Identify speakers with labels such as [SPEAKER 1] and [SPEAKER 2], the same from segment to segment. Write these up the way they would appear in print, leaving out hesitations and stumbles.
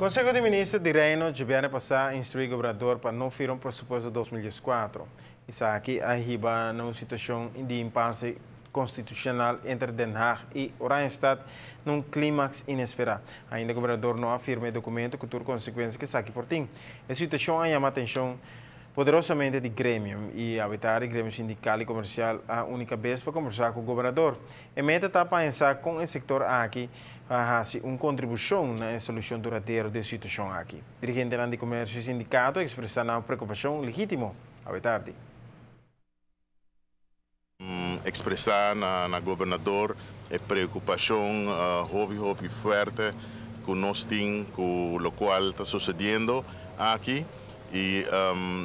[SPEAKER 1] Konseho di Minister di Reino djabièrnè pasá a instruí gobernador pa no firma presupuesto 2004. Esaki a hiba na un situashon di impasse konstitushonal entre Den Haag i Oranjestad na un klímaks inesperá. Ainda gobernador no a firma e dokumento ku tur konsekuensia ku esaki por tin. E situashon a yama atenshon poderosamente di gremio i awe tardi gremio sindikal i komersial a uni kabes pa kombersá ku gobernador. E meta ta pa pensa kon e sektor aki pa hasi un kontribushon na e solushon duradero di e situashon aki. Dirigentenan di komersio i sindikato a ekspresá nan preokupashon legítimo awe tardi.
[SPEAKER 2] Ekspresá na gobernador e preokupashon hopi hopi fuerte ku nos tin ku lokual ta susediendo aki i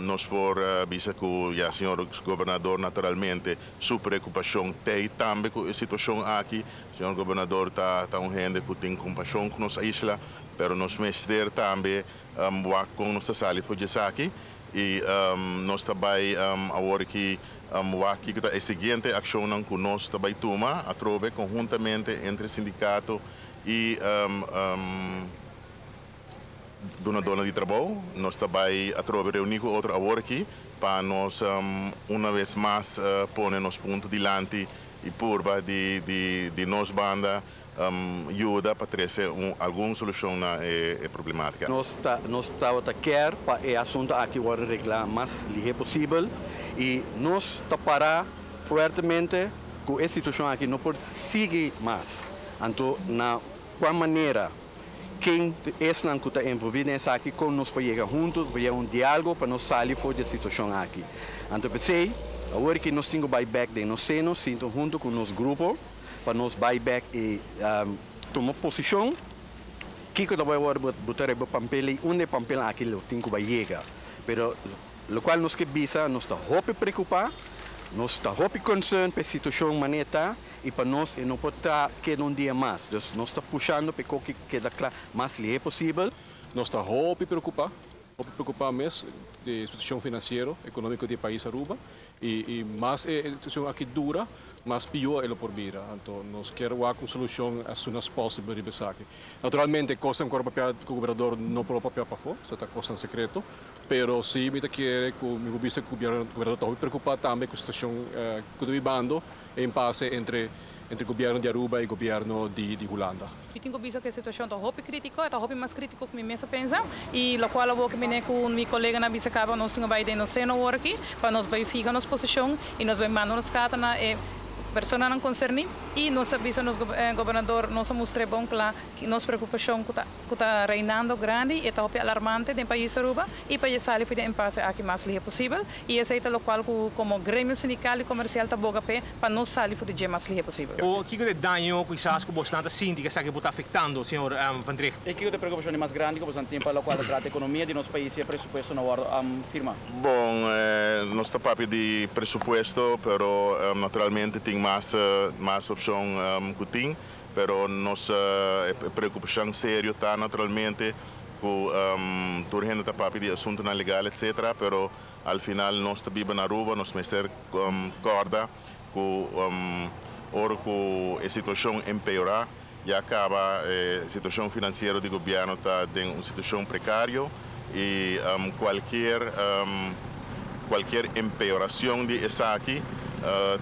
[SPEAKER 2] nos por bisa ku ya señor gobernador naturalmente su preokupashon t'ei tambe ku e situashon aki. Señor gobernador ta un hende ku tin kompashon ku nos isla, pero nos mester tambe wak kon nos ta sali for di esaki i nos ta bai awor aki wak kiko ta e siguiente akshonnan ku nos ta bai tuma atrobe konhuntamente entre sindikato i dunadónan di trabou. Nos ta bai atrobe reuní ku otro awor aki pa nos una bes mas pone nos punto dilanti i purba di nos banda yuda pa trese algun solushon na e problemátika.
[SPEAKER 3] Nos tabata kier pa e asunto aki wordo regla mas lihe posibel y nos ta para fuertemente cu e situacion aki no por sigui mas. Anto na cua manera, ken esnan cu ta envolvi den esaki, con nos por yega hunto, por yega un dialogo pa nos sali for di e situacion aki. Anto p'esey, awor cu nos tin cu bay bek den nos seno, sinto hunto cu nos grupo, pa nos bay bek y tuma posicion, kico ta bay wordo bota riba papel y unda e papel aki lo tin cu bay yega. Pero locual nos ke bisa, nos ta hopi preocupa, nos ta hopi concern pa e situacion manera ta y pa nos e no por ta keda un dia mas. Dus nos ta pushando pa e keda cla mas lihe posibel.
[SPEAKER 4] Nos ta hopi preocupa mes di situacion financiero, economico di pais Aruba y mas e situacion aki dura, mas pio e lo por bira. Anto, nos kier un solucion as soon as possible riba esaki. Naturalmente, cos cu papia cu gobernador no por papia pafo, esey ta cos secreto, pero si mi ta kere cu mi bisa cu gobernador ta preocupa tambe cu e situacion cu ta bibando e impasse entre gobierno di Aruba y gobierno di Hulanda.
[SPEAKER 5] Mi tin cu bisa cu e situacion ta hopi critico, ta hopi mas critico cu mi mes a pensa, y locual cu mi cu mi colega a bisa caba, nos tin bay den nos seno aki, pa nos bay fiha nos posicion y nos bay manda nos carta na personanan concerni y nos a bisa nos gobernador, nos a mustra bon cla nos preocupacion cu ta reinando grandi y ta hopi alarmante den pais Aruba y pa sali for di e impasse aki mas lihe posibel y esey ta locual cu como gremio sindical y comercial ta boga pe pa nos sali for di dje mas lihe posibel.
[SPEAKER 6] O kico ta e daño kisas cu boso ta sinti cu esaki ta afectando, señor Van Drecht?
[SPEAKER 7] Y kico ta e preocupacion mas grandi cu boso tin pa locual ta trata economia di nos pais y e presupuesto no a firma?
[SPEAKER 2] Bon, nos ta papia di presupuesto, pero naturalmente tin mas opcion cu tin, pero nos preocupacion serio ta naturalmente cu tur hende ta papia di asunto legal, etc., pero al final nos ta biba na Aruba, nos mester corda cu ora cu e situacion empeora, ya caba e situacion financiero di gobierno ta den un situacion precario y cualkier empeoracion di esaki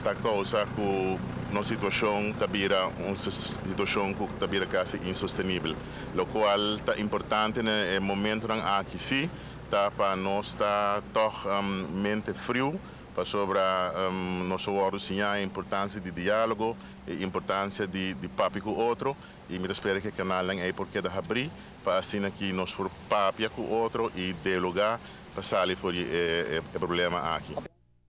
[SPEAKER 2] ta causa cu nos situacion ta bira un situacion cu ta bira casi insostenibel. Locual ta importante na e momento aki si, ta pa nos ta toch mente frio pasobra nos a wordo siña e importancia di dialogo, e importancia di papia cu otro y mi ta spera cu e canal ey por keda habri pa asina cu nos por papia cu otro y dialoga pa sali for di e problema aki.